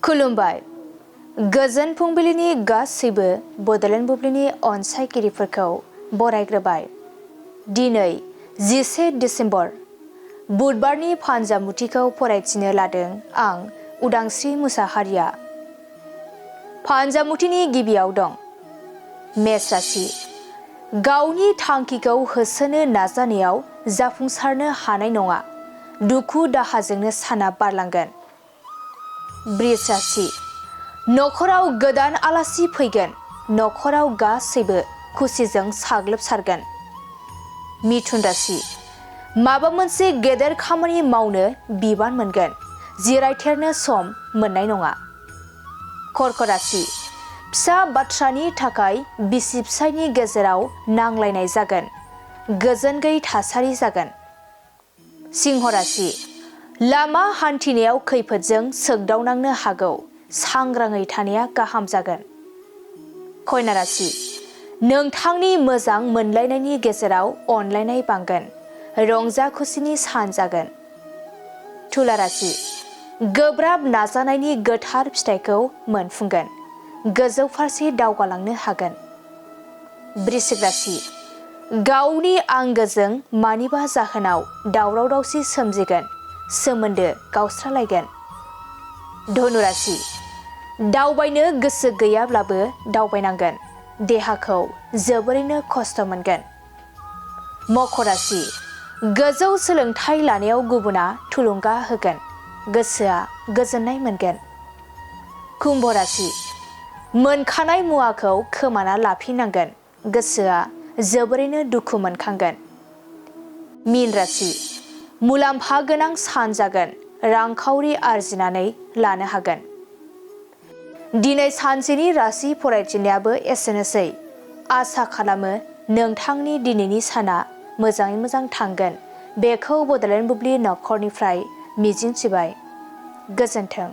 खुलुमबाय। गोजोन फुंबिलिनि गासैबो बड'लेण्ड बुब्लिनि अनसायगिरिफोरखौ बरायग्रोबाय। दिनै 11 डिसेम्बर बुधबारनि फानजामुथिखौ फरायथिनो लादों आं उदांस्रि मुसाहारिया। फानजामुथिनि गिबियाव दं मेष राशि। गावनि थांखिखौ होसोनो नाजानायाव जाफुंसारनो हानाय नङा। दुखु दाहाजोंनो साना बारलांगोन। बृष राशि। नखराव गोदान आलासि फैगोन। नखराव गासैबो खुसिजों साग्लोबसारगोन। मिथुन राशि। माबा मोनसे गेदेर खामानि मावनो बिबान मोनगोन। जिरायथेरनो सम मोननाय नङा। कर्क राशि। फिसा बाथ्रानि थाखाय बिसि फिसायनि गेजेराव नांलायनाय जागोन। गोजोन गैयै थासारि जागोन। सिंह राशि। लामा हान्थिनायाव खैफोदजों सोगदावनांनो हागौ। सांग्राङै थानाया गाहाम जागोन। कन्या राशि। नोंथांनि मोजां मोनलायनायनि गेजेराव अनलायनाय बांगोन। रंजा खुसिनि सान जागोन। तुला राशि। गोब्राब नाजानायनि गोथार फिथाइखौ मोनफुंगोन। गोजौ फारसे दावगालांनो हागोन। वृश्चिक राशि। गावनि आंगोजों मानिबा जाहोनाव दावराव दावसि सोमजिगोन। सोमोन्दो गावस्रालायगोन। धनु राशि। दावबायनो गोसो गैयाब्लाबो दावबायनांगोन। देहाखौ जोबोरैनो खस्थ' मोनगोन। मकर राशि। गोजौ सोलोंथाइ लानायाव गुबुना थुलुंगा होगोन। गोसोआ गोजोननाय मोनगोन। कुम्भ राशि। मोनखानाय मुवाखौ खोमाना लाफिननांगोन। गोसोआ जोबोरैनो दुखु मोनखांगोन। मीन राशि। मुलाम्फा गोनां सान जागोन। रांखावरि आरजिनानै लानो हागोन। दिनै सानसेनि राशि फरायथिनायाबो एसेनोसै। आसा खालामो नोंथांनि दिनैनि साना मोजाङै मोजां थांगोन। बेखौ बड'लेण्ड बुब्लि नखरनिफ्राय मिजिंथिबाय। गोजोन्थों।